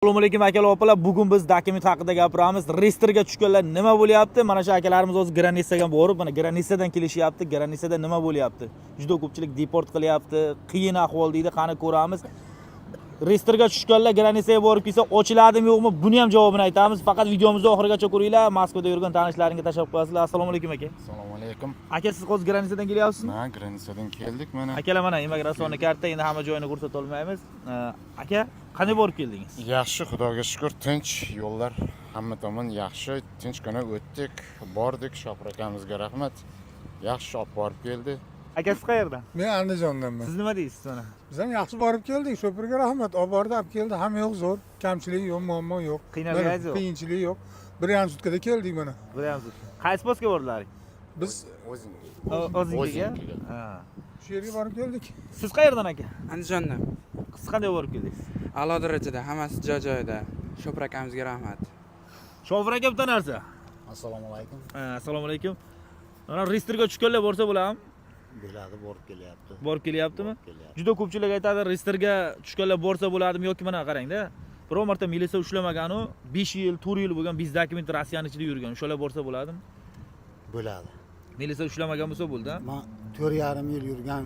Assalomu alaykum, akalar, opalar. Bugun biz dokument haqida gapiramiz. Reyestrga tushganlar nima bo'lyapti? Mana shu akalarimiz hozir граница ga borib, mana граница dan kelishyapti. Граница da nima bo'lyapti? Juda ko'pchilik deport qilyapti. Qiyin ahvol deydi, qani ko'ramiz. Reyestrga tushganlar граница ga borib kelsa ochiladimi, yo'qmi? Buni ham javobini aytamiz. Faqat videomizni oxirigacha ko'ringlar. Moskvada yurgan tanishlaringga tashlab qo'yasizlar. Assalomu alaykum, aka. Assalomu alaykum. Aka, siz hozir граница dan kelyapsizmi? Mana граница dan keldik mana. Akalar, mana иммиграционный karta, endi hamma joyini ko'rsata olmaymiz. Aka, qanday borib keldingiz? Yaxshi, Xudoga shukur, tinch yo'llar hamma tomon yaxshi, tinchgina o'tdik, bordik. Shopir akamizga rahmat. Yaxshi olib borib keldi. Aka, siz qayerdan? Men Andijondanman. Siz nima deysiz mana? Biz ham yaxshi borib keldik. Shopirga rahmat. Olib bordi, olib keldi. Hamma yo'q zo'r. Kamchilik yo'q, muammo yo'q. Qiynalganingiz yo'q? Qiyinchilik yo'q. 1,5 sutkada keldik mana. Bilyapsiz. Qaysi postga bordilaring? Biz O'ziniki. O'zingiga? O'zingiga. Ha. Shu yerga borib keldik. Siz qayerdan, aka? Andijondan. Siz qanday borib keldingiz? A'lo darajada, hammasi joy joyida. Shopir akamizga rahmat. Shofir aka, bitta narsa. Assalomu alaykum. Ha, assalomu alaykum. Mana reyestrga tushganlar borsa bo'ladimi? Bo'ladi, borib kelyapti. Borib kelyaptimi? Borib kelyapti. Juda ko'pchilik aytadi, reyestrga tushganlar borsa bo'ladimi yoki mana qarangda. Biror marta militsiya ushlamaganu 5 yil, 4 yil bo'lgan без документ Rossiyani ichida yurgan. O'shalar borsa bo'ladimi? Bo'ladi. Militsiya ushlamagan bo'lsa bo'ldi, ha? Man 4,5 yil yurgan.